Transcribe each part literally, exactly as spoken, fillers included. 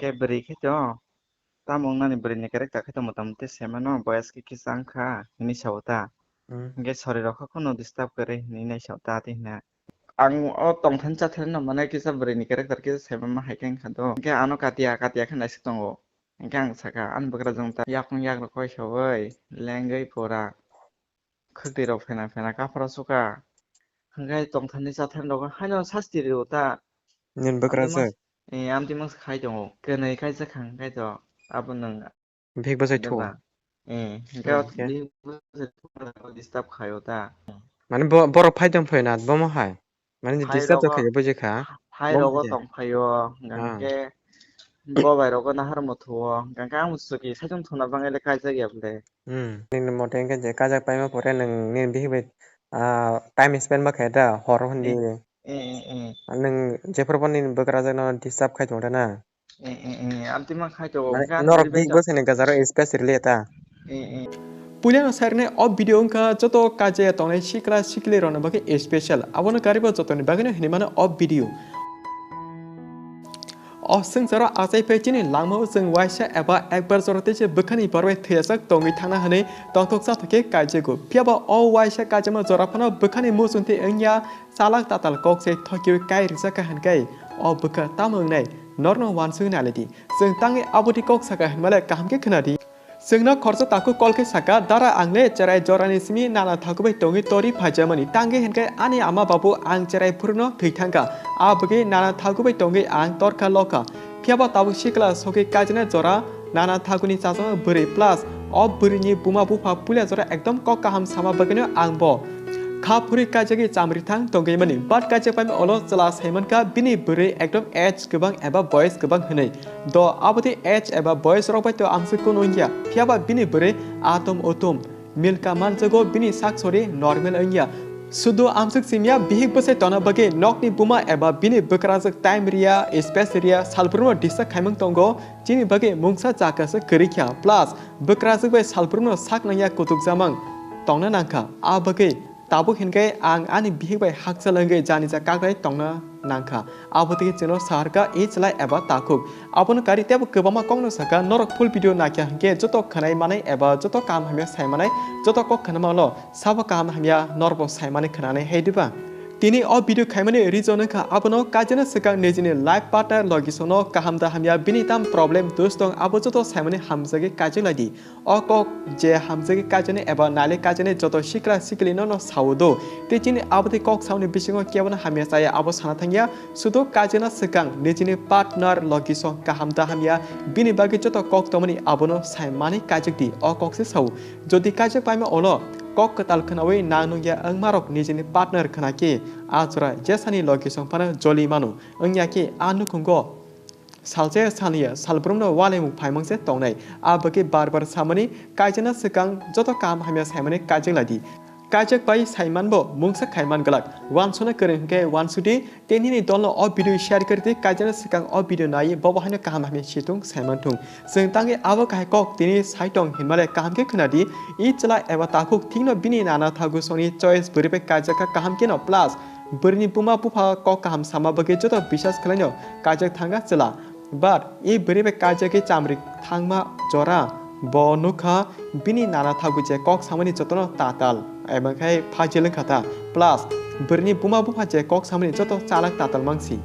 Khe bwrwi khe to, tamo wngnani bwrwini character khe to mota moti se mano, boyas khe kisa wngkha hinwi sao ta. Hmm. Hwnkhe sori rok khe kheno disturb kwrwi hinwi nai sao ta tei hwnna. Ang o tongthani chathani no mane kisa bwrwini character kisa se manma hai khe wngkha do. Hwnkhe ano katia katia khe naisik tongo. Hwnkhe ang sakha ani bwkrajwk ta yakung yakrok koi saui lengwi pura. Khwtwi rok phena phena kaphra suka. Hwnkhe tongthani chathani rok haino sasti rio ta. Nini bwkrajwk? Eh, amtwi mangsa khai tongo. Kwnwi kaisa khang khai to. Abo nwng Bihik bwsai thu. Deba. Eh, hwnkhe o bihik bwsai thu disturb khaio ta. Mane bo, borok phai tong phai na bomo hai. Mane disturb to khaio buji kha. Hai rogo tong phaio, hwnkhe bo bai rogo nahar mothuo, hwnkhe ang suki saichung thuna bangele kaijak ya bole. Hmm. Nini mote hwnkhe je kajak paima pore nwng nini bihik bai, ah, time spend ma khe da hor hindi. Eh, eh, eh. Nwng jephru bo nini bwkrajwk no disturb khai tongo da na? Eh, eh, eh, amtwi ma khai tongo. Mane hwnkhe norok bihik bwsai ni gajaro space rwliya ta? Eh, eh. Puilano sairwknai o video wngkha joto kaje tongnai sikla sikli rokni bagwi special. Abono karibo jotoni bagwino hinwi mano o video. O swngcharo achai phai chini langmao chwng waisa eba ekbar jora teisa bwkhani borok bai thwiyasak tongwi thangna hwnwi tongthok chathok khe kaijago. Phiyaba o waisa kaijakma jora phano bwkhani muchungtwi wngya chalak tatal kok se thokiwi kai rijak kha hwnkhe o bwkha tamo wngnai norno uansugwi nailai di. Chwng tangwi aboni kok saka hwnmale kaham khe khwnadi. Chwngno khorsa takhuk call khe saka, "Dara, ang le cherai jorani simi nana thakubai tongwi tori phaijamani, tangwi hinkhe ani ama babu ang cherai phurno thwi thangkha, a bagwi nana thakubai tongwi ang torkha lokha. Phiyaba tabuk sikla sogwi kaijana jora nana thakuni chajama bwrwi plus o bwrwini buma bupha puila jora ekdom kok kaham sama bagwino ang bo kha phurwi kaijagwi chamri thang tongwi mani, but kaijak paima ulo chwla saimankha bini bwrwi ekdom age kwbang eba boyes kwbang hwnwi." Do aboni age eba boyes rok bai to amswk kunu wngya, phiyaba bini bwrwi atom utum milka manjago, bini sak sori normal wngya. Sudu amswk simya, bihik bwsai tona bagwi nokni buma eba bini bwkrajwk time riya, space riya, salbrumno disturb khaimung tongo, chini bagwi mungsa chakasa kwrwi kha. Plus, bwkrajwk bai salbrumno sak nangya kutukjamang tongna nangkha. A bagwi tabuk hinkhe ang ani bihik bai hakchal wngwi janija kakrai tongna nangkha. Abo tei chwngno saharkha e chwla eba takhuk. Abono kari teibo kwbangma kokno sakha, norok full video naikha hinkhe joto khwnai manai eba joto kaham hamya sai manai, joto kok khwnamano sabo kaham hamya norokbo sai manai khwnanai hai diba? Tini o video khaimani reason wngkha abono kaijana swkang nijini life partner logisongno kaham da hamya bini tam problem dos tong abo joto saimani hamjagwi kaijak lai di. O kok je hamjagwi kaijani eba naile kaijani joto sikra siklino no sao do. Tei chini aboni kok saoni bisingo kebono hamya chaya abo sana thangya. Sudo kaijana swkang nijini partner logisong kaham da hamya bini bagwi joto kok tongmani abono sai mani kaijak di. O kok se sao. Jodi kaijak paima ulo kok kwtal khwnawi nang nungya wngmarok nijini partner khwna khe a jora jesani logisong phano joli mano. Wngya khe a nukhungo salsa ya salni ya salbrumno uanemung phaimang se tongnai. A bagwi bar bar samani kaijana swkang joto kaham hamya saimani kaijak lai di. Kaijak bai saimanbo mungsa khaiman glak. Uansukna kwrwng hwnkhe uansuk di, tei nini dolno o video share kwrwi di, kaijana swkang o video nai bobo haino kaham hamya situng saiman thung. Chwng tangwi abo kahai kok tini sai tong hinmale kaham khe khwna di. I chwla eba takhuk thikno bini nana thagu songni choice bwrwi bai kaijak kha kaham kheno plus bwrwini buma bupha kok kaham sama bagwi joto biswas khwlaino kaijak thangkha chwla. But i bwrwi bai kaijagwi chamri thangma jora bo nukha bini nana thagu je kok samani jotono tatal eba khai phajil wngkha ta. Plus bwrwini buma bupha je kok samani joto chalak tatal mangsi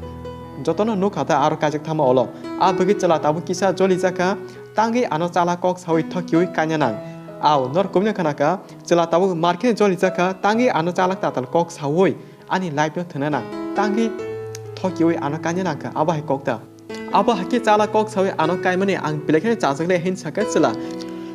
jotono nukha ta aro kaijak thangma ulo. A bagwi chwla tabuk kisa joli jakha tangwi ano chalak kok sawi thokiwi kaina nang. Ao nor kumya khana kha chwla tabuk markhe joli jakha tangwi ano chalak tatal kok sawi ani life no thwna nang tangwi thokiwi ano kaina nangkha abo hai kok ta. Abo hai khe chala kok sawi ano kaimani ang belai kheno chajak le hin sakha chwla.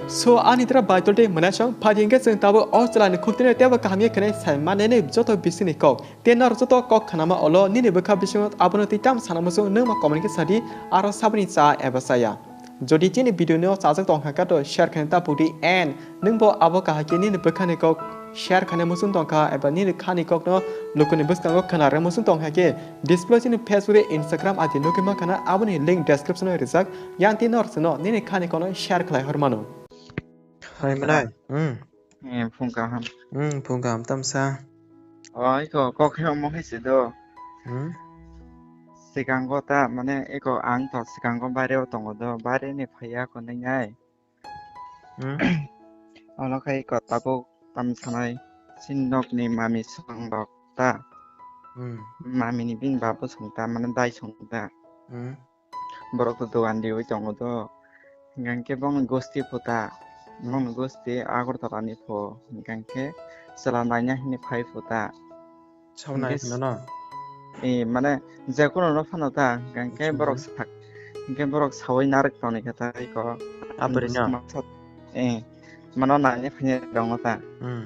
So ani dra baitol de mwnasong phadi hwnkhe chwng tabuk o chwla ni khuk tini tebo kaham ye khwnai sai manene joto bisini kok. Te nor joto kok khnama ulo nini bwkha bisingo abono twi tam sana muchung nwng ma comment khe sadi aro saboni cha eba chaya. Jodi chini video no chajak tongkha khe to share khaina ta pudi and nwng bo abo kahai khe nini bwkhani kok share khaina muchung tongkha eba nini khani kokno lukuni bwskango khna rwna muchung tongkha khe display chini Facebook tei Instagram I D nugwi mankha na aboni link description o rijak yang tei nor chwngno nini khani kokno share khlai hor mano. Hai mwnai. Hmm. Eh, phung kaham. Hmm, phung kaham tamsa. Oi ko kok khe omo hai se do. Hmm. Sikango ta, mane, eko ang to sikango baireo tongo do, baireni phaiya konwi nai. Hmm. Olo khe eko tabuk tam sanai, chini nokni mami song rok ta. Hmm. Mami ni bini babu song ta, mane dai song ta. Hmm. Borok to dogan riwi tongo do. Hingkhe bongni gosti pho ta, bongni gosti Agartala ni pho, hingkhe chwla naina hinwi phai pho ta. Sabo nai Hingkhe s-, phano no? Eh, mane, je kono no phano ta, hingkhe Acha, borok acha. sak, hingkhe borok sawi narwk tongni khe ta iko. Abri no? Bwswk masa, eh, mano naina phai rok no ta. Hmm.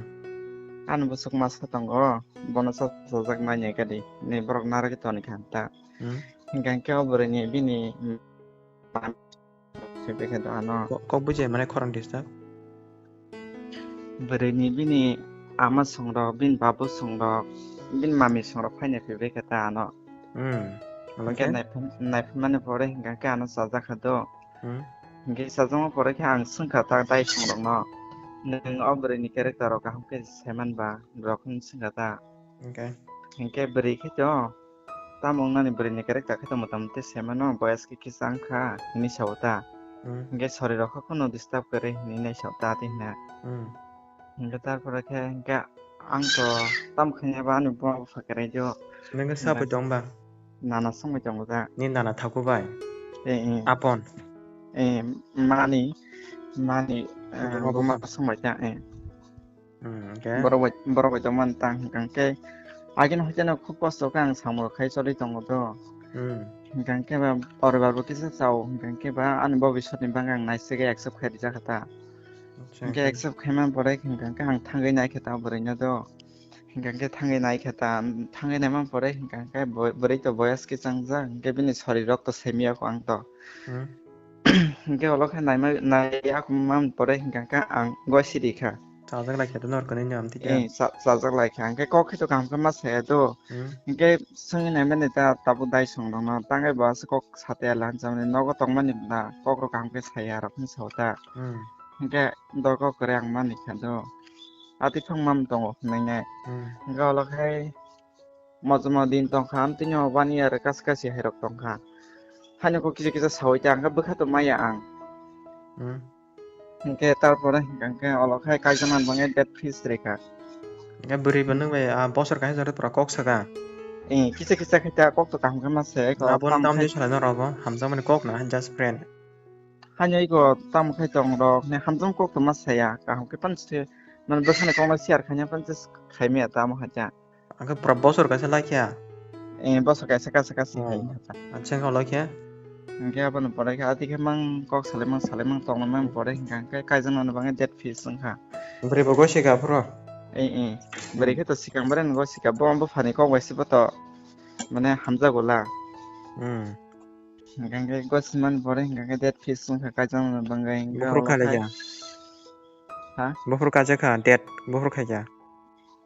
Ani bwswk masa tongo, bono sa sajak manya kadi, ni borok narwk tongni kha ta. Hmm. Hingkhe o bwrwini bini, mm, sibikhe do ano. Ko-, kok bujai mane khorang disturb? Bwrwini bini ama songrok, bini babu songrok, bini mami songrok phaina phibikhe ta ano. Hmm. Hingkhe Hingkhe? naiphan-, naiphanmani pore hingkhe ano chajakha do. Hmm. Hingkhe chajakma pore khe ang swngkha ta dai songrokno, "Nwng o bwrwini character rok kaham khe saiman ba?" Rok hinwi swngkha ta. Hingkhe? Hingkhe bwrwi khe to, "Tamo wngnani bwrwini character khe to motamoti saimanw, boyas khe kisa wngkha," hinwi sao ta. Hmm. Hingkhe sori rok khe phano disturb kwrwi hinwi nai sao ta twi hwnna. Hmm. Hingkhe tarpore khe hingkhe ang to tamo khaina ba ani buma bupha kwrwi do. Nwng khe Hingkhe sabai tong ba? Nana songbai tongo ta. Ni nana thaku bai? Eh, eh. Apon? Eh, mani, mani, eh, Buma buma bupha. songbai ta, eh. Hmm, hingkhe? Borok bai, borok bai tongmani tang hingkha khe. Agini hoite no khub kosto khe ang samung khai choli tongo do. Hmm. Hingkha khe ba poribar bo kisa chao, hingkha khe ba ani bobiswt ni bagwi ang naisik accept khai rijak kha ta. Acha, Hingkhe acha. accept khaimani pore hingkha khe ang thangwi nai khe ta bwrwi no do. Hingkha khe thangwi nai khe ta, thangwi naimani pore hingkha khe bo-, bwrwi to boyas khe changjak, hingkhe bini sori rok to semiya kho ang to. Hmm. Hingkhe olo khe naima, nai akhumani pore hingkha khe ang goi siri kha. Chajak lai khe to nor kwnwi no amtwi khe. Eh, cha-, chajak lai kha. Hingkhe kok khe to kaham khe ma saya do. Hmm. Hingkhe swngwi naimani ta tabuk dai song rokno, tangwi bo aswk kok sataya lanchamani nogo tongmani bwla kok rok kaham khe saya rok hinwi sao ta. Hmm. Hingkhe dorkok kwrwi ang mani kha do. Atwi phang mam tongo hwnwi nai. Hmm. Hingkhe olo khe Mojomo din tongkha, amtwino one year kasi kasi hairok tongkha. Haino kok kisa kisa sawi ta, hwnkhe bwkha to maya ang. Hmm. Hwnkhe tarpore hwnkhe olo khai kaijana bangwi date fix rikha. Hwnkhe bwrwi bo nwng bai, ah, bosor kaisa jorwi pura kok saka. Eh, kisa kisa khai ta kok to kaham khe ma se, eko Abo tam tamni khai salai no robo, hamjakmani kok na, just friend. Haino iko tam khai tong rok, ne hamjak kok to ma saya, kaham khe pan se, man bwkhani kok no share khaina pan se khai maya tamo hai ta. Ang khe pura bosor kaisa lai kha. Eh, bosor kaisa, kaisa, kaisa Oh. hai kha. Acha, wngkha lai kha? Hwnkhe abono pore khe, ati khe mang kok salai mang, salai mang, tongna mang pore hwnkha khe, kaijaknani bagwi date fix wngkha. Bwrwi bo gosika phuru? Eh, eh. Bwrwi Hmm. khe to sikang bwrwi ni gosika, bo, bo buphani kok bai se bo to, mane, hamjago la. Hmm. Hwnkha khe gosimani pore hwnkha khe date fix wngkha, kaijaknani bagwi. Hwnkhe Buphuru olo khai khai kha? Ha? Buphuru kaijak kha, date buphuru khai kha?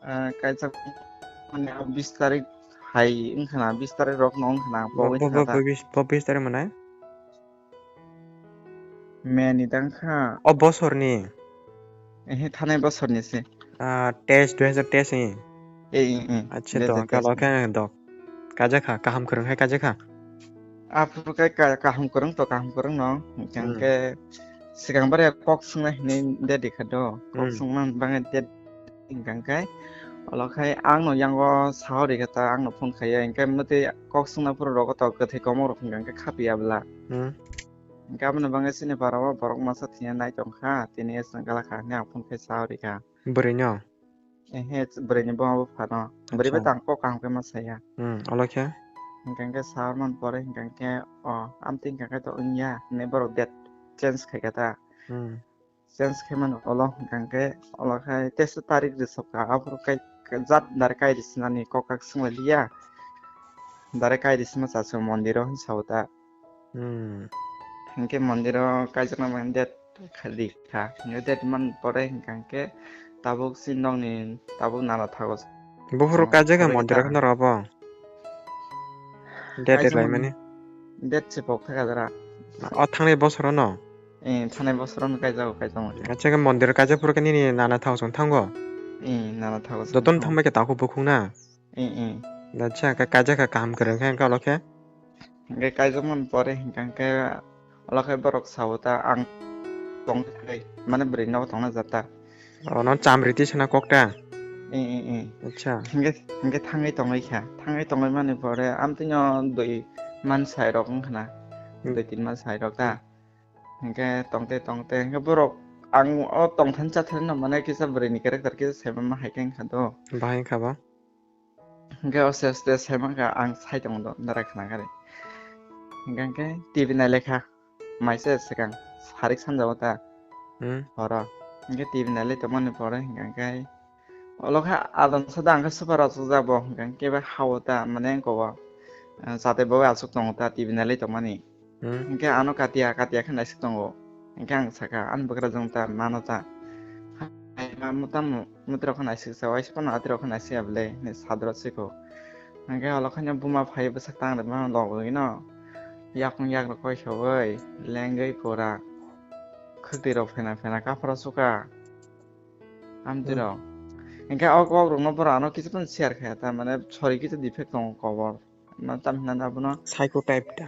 Ah, kaijak mani ah bis tarik hai wngkha na, bis tarik rok no wngkha na, Bo, pogwi bo, thangkha bo, ta. bo bis, bo bis tarik mwnai? May ni tang kha. O bosor ni? Ehe, thanai bosor ni se. Ah, teis, dui hajar teis ni? Eh, eh, eh. Acha, dui hajar teis ni. Dok, kalo khe dok. Kaijak kha, kaham kwrwng hai kaijak kha? Aphuru khe ka-, kaham kwrwng to, kaham kwrwng no. Hmm. Hwnkhe swkang bare kok swngnai hinwi date rikha do. Kok Hmm. swngna bagwi date hwnkha khe, olo khai ang no yango sawi rikha ta, ang no phone khaiya, hwnkhe mwtwi kok swngna phuru rogo to kwthwi komok rok hwnkha khe khapiya bwla. Hmm. Hwnkhe aboni bagwi chini para o borok masa thwina nai tongkha, tini swng gala kha hinwi ang phone khai sawi rikha. Bwrwi no? Ehe, bwrwi ni buma bupha no. Bwrwi bai Acha. tang kok kaham khe ma saya. Hmm, olo khe? Hwnkha khe sawi man pore hwnkha khe, o, amtwi hwnkha khe to wngya hinwi borok date change khai kha ta. Hmm. Change khe mano olo hwnkha khe, olo khai teisa tarik rwsok kha, aphuru kai, kai jat direct kai rwsnani kok kak swng lai liya. Direct kai rwsma cha se mondir o hinwi sao ta. Hmm. Hwnkhe mondir o kaijakna bagwi date khali kha. Hwnkhe date man pore hwnkha khe tabuk chini nokni tabuk nana thago. Buphuru Tamo kaijak kha pore mondir o kha. Kheno robo. Date Kaijak laimani. Date se pok thaka jara. O thangnai bosor o no? Eh, thanai bosor o no kaijago, kaijakma khe. Acha, khe mondir o kaijak phuru khe nini nana thago chwng thango? Eh, nana thago chwng Jotono thango. Thangbai khe takhuk bukhuk na? Eh, eh. Acha, khe kaijak kha kaham kwrwng khe, hwnkhe olo khe? Hingke kaijakmani pore hingka hingke olo khe borok sao ta ang tong thai, mane bwrwi nogo tongna jata. Ono chamri tisana kok ta? Eh, eh, eh. Acha. Hingke, hingke thangwi tongwi kha. Thangwi tongwi mani pore amtwino dui man sai rok wngkha na. Hmm. Dui tin man sai rok ta. Hingke tongte tongte hingke borok ang o tongthani chathani no mane kisa bwrwi ni character kisa saimanma hai khe wngkha do. Bahai wngkha ba? Hingke aste aste saimankha ang sai tongo do nara khna kari. Hingke hingke T V nailekha. Maise swkang sarik sanjao ta. Hmm. Horo. Hingke T V nailai tongmani pore hingke olo khe adon sada ang khe super asuk jabo hingke kebo hao ta mane wngko bo. Jate bo asuk tongo ta T V nailai tongmani. Hmm. Hingke ano katia katia khe naisik tongo. Hingke ang saka ani bwkrajwng ta mano ta. Hai ma muta mu- mutrok khe naisik sa waisa phano atirok khe naisik ya bwle hinwi sadro siko. Hingke olo khe buma phai bwsak tang rwma logwi no. Yakung yakrok koi sogwi lengwi pura. Khwtwi rok phena phena kaphra suka. Amtwi rok. Hingke o kok rokno borok ano kisa phano share khaya ta mane sori kisa defect tongo kobor. Ma tam hinani abono. Psycho type ta.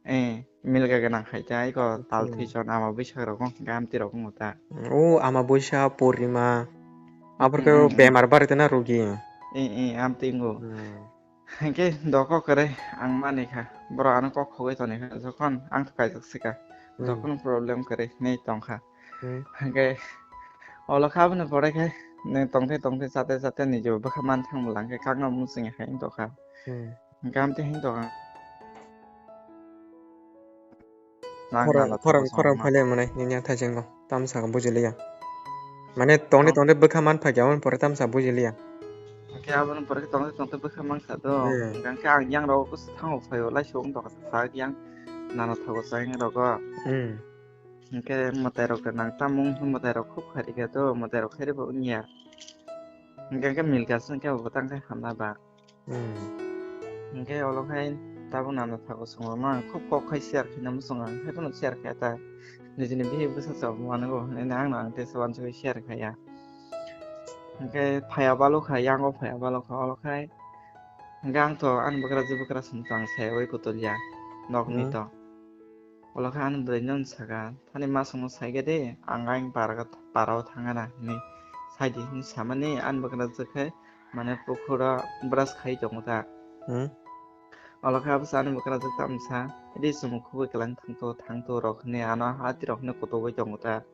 Eh, milga gwnang hai ta iko tal Hmm. thwi chon ama bwsak rok wng kha amtwi rok wng ta. O ama bwsa Purnima. Aphor Hmm, khe hmm, hmm. Bemar bari tana rogi. Eh, eh, amtwi wng o. Hmm. Hingke doko kwrwi ang mani kha. Borok ano kok khogwi toni kha jokhon ang khe kaijak sika. Hmm. Jokhon problem kwrwi hinwi tong kha. Hmm. Hingke olo kha aboni pore khe nwng tongthai tongthai chathai chathai niji bo bwkha man thang bwlang khe kakno muchung hai wng tokha. Hmm. Hingke amtwi hai wng tokha. Nang Khorang, nana khorang, thago khorang songma. Phaile mwnai nini a thaisingo. Tamsa khe bujiliya. Mane tongde Tong- tongde bwkha man phakya, aboni pore tamsa bujiliya. Hingke aboni pore khe tongde tongde bwkha man kha do. Hmm. Hingke ang yang rogo thango phaio, lai song tokha sak yang nana thago chang rogo. Hmm. Hingke mwtai rok nang tamung, mwtai rok khub khairikha do, mwtai rok khairi bo wngya. Hingke hingke milka se hingke bo tang khe hamna ba. Hmm. Hingke olo khai tabuk nana thago songo ma khub kok khai share khaina muchungo, ang khai phano share khe ta nijini bihik bwsa chok mano hinwi ang no ang tesa wansugwi share khaiya. Hingke phaiya balokha, yango phaiya balokha, olo khai hingke ang to ani bwkrajwk bwkrajwk song tang sai oi kutulya nokni Hmm. To. Olo khe ani bwrwi no saka, "Thani masongno sai khe de, ang ayang para, para o thang gana," hinwi sai di hinwi samani ani bwkrajwk khe mane pukhuro brush khai tongo ta. Hmm. Olo khe abo ani bwkrajwk tamo sa, "Ri chumui khugui kwlwng thangto, thangto rok," hinwi ano hati rok hinwi kotogwi tongo ta.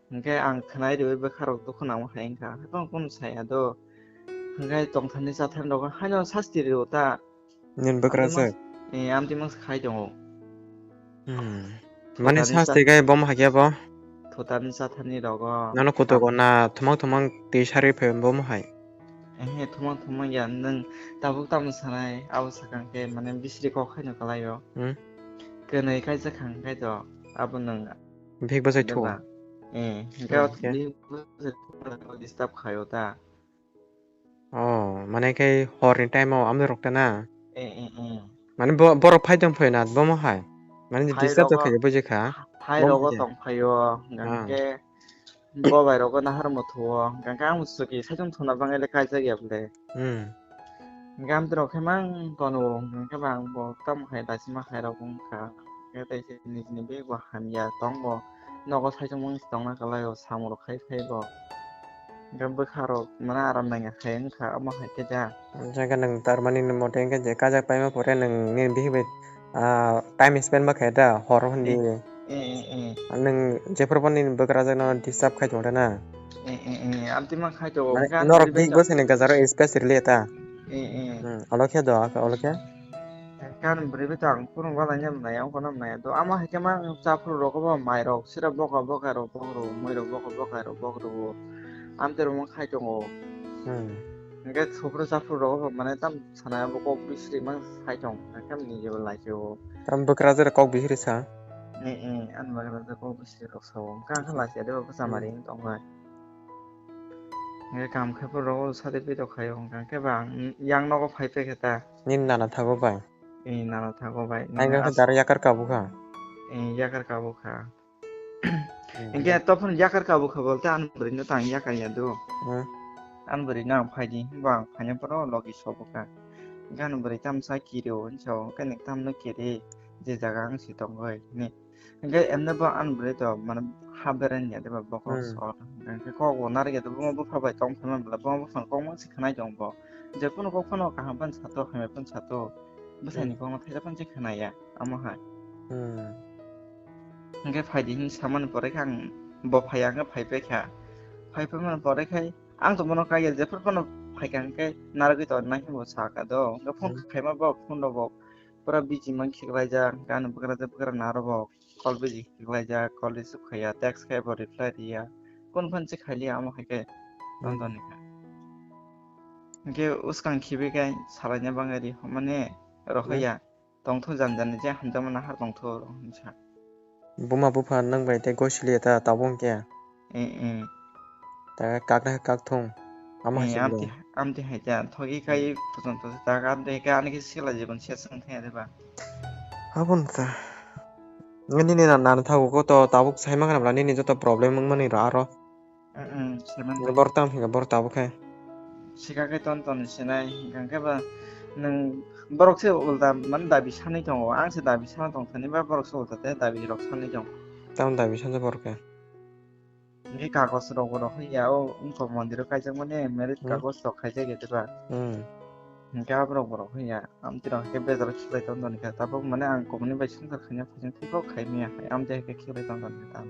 Hingke ang khwnai riwi bwkha rok dukhu nangma hai wngkha, haikhe kunu saya do. Hingke tongthani chathani rok haino sasti rio ta. Nini bwkrajwk? Eh, amtwi mangsa khai tongo. Hmm. Mani thutani sasti cha- khe bomo hakhe bo? Thutani chathani rogo. Nono kutugo na thumang thumang twi sarwi phai bomo hai? Ehe, thumang thumang ya, nwng tabuk tamo sanai, abo sakang khe mane bisri kok haino kalaio. Hmm. Kwnwi kaijak kha hwnkhe to, abo nwng Bihik bwsai thu. Deba. Eh, hingke o Okay. Bihik bwsai thu disturb khaio ta. Oh, mane khe horni time o amni rok ta na? Eh, eh, eh. Mane bo-, borok phai tong phai na bomo hai? Mane disturb to khaio buji kha. Hai rogo tong phaio, Ah. Hingke bo bai rogo nahar mo thuo, hingke ang suki saichung thuna bangele kaijak ya bwle. Hmm. Hingke amtwi rok khe mang tono, hingke bang bo tamo khai daisima khai rok wngkha. Hingke tei se nijini bag bo hamya tong bo. Nogo saichung mung tongna kwlai o samung rok khai phai bo. Hingke bwkha rok mane aram nangya khai wngkha omo hai khe ja. Hingke nwng tarmani ni mote hingke je kajak paima pore nwng nini bihik bai, ah, time spend ma khe da hor hindi. Eh, eh, eh. Nwng jephru bo nini bwkrajwk no disturb khai tong na? Eh, eh, eh, amtwi ma khai tongo. Mane hingke norok bihik bwsai ni gajaro space rwliya ta? Eh, eh. Hmm, olo khe do, olo khe? Kan bwrwi bai tang phuru bala nya mwnai, ang kono mwnai. Do ama hai khe mang chaphru rok bo mai rok sira boka boka rok bok rok, moi rok boka boka rok bok rok. Amtwi rok khai tongo. Hmm. Hingke suphru chaphru rok bo mane tam sana bo kok bisri mang sai tong. Hingke nini jebo lai khe o. Tam bwkrajwk rok kok bisri sa? Eh, eh, ani bwkrajwk kok bisri rok sa o. Hingke ang khe lai khe de bo bwsa Hmm. Mari tong bai. Hingke kam khe phuru rok o sade pi rok khai o. Hingke bang yang nogo phai pe khe ta. Nini nana thago bai? Eh, nana thago bai. Ang khe daro yakar kabu kha. Eh, yakar kabu kha. Hmm. Hingke to phano yakar kabu kha bolte ani bwrwi no tang yakar ya do. Hmm. Ani bwrwi no ang phai di, himba ang phaina phano logi sobo kha. Hingke ani bwrwi tam sa kiri o hinsa o, hingke nwng tam no kiri. je jaga ang si tongoi ni. Hingke emne bo ani bwrwi to mane ha bereng ya deba bokhorok Hmm. sor. Hingke kok bo narwk ya deba, bo bupha bai tong phai man bwla, bo bupha kok mang si khnai tong bo. Je kunu kok phano kaham pan sato, hamya pan sato. Bwsai ni Hmm. kok no thaisa pan si khnai ya, amo hai. Hmm. Hingke phai di hin samani pore khe ang bo phai ya, hingke phai pai kha. Phai pai man pore khai ang to bono kaiya, jephru phano phai kha hingke narwgwi to nang bo sa kha do. Hingke phone Hmm. khaima bo, phone rok bo pura busy man khiklaijak, gana bwkrajak bwkra naro bo call busy khiklaijak, call receive khaiya, text khai bo reply riya, kun phan se khailiya amo hai khe Hmm. tong toni kha. Hingke uskang khibi khe salaina bangari mane Hmm. rohorya tongthu jani jani je hamjakmani har tongthu hinsa. Buma bupha nwng bai tei gosiliya ta tabuk hwnkhe? Eh, eh. Ta kakna kak thung. Ama Eh, hai amti, amti hai ta thogi kai pujon to ta ka de ka ani khe sila jibon se sang thaya de ba. Habon ta. Nini ni na na thago ko to tabuk sai ma kana bla nini joto problem wng mani ra aro. Mm, mm, semen. Bor tam hinga bor tabuk hai. Sika khe ton ton sinai hingka khe ba nwng borok se ulta man dabi sanai tongo, ang se dabi sana tong thani ba borok se ulta te dabi rok sanai tong. Tam dabi sanjak borok khe. Hingke kagos rok bo rok ya o wngkok mondir o kaijak mani marriage Hmm. kagos rok khaijak ya diba. Hmm. Hingke aborok bo rok ya amtwi rok hingke bejaro khiklai tong toni kha tabuk mane ang komoni bai swngchar khaina phaising thwibo khai maya hai amtwi hai khe khiklai tong toni kha.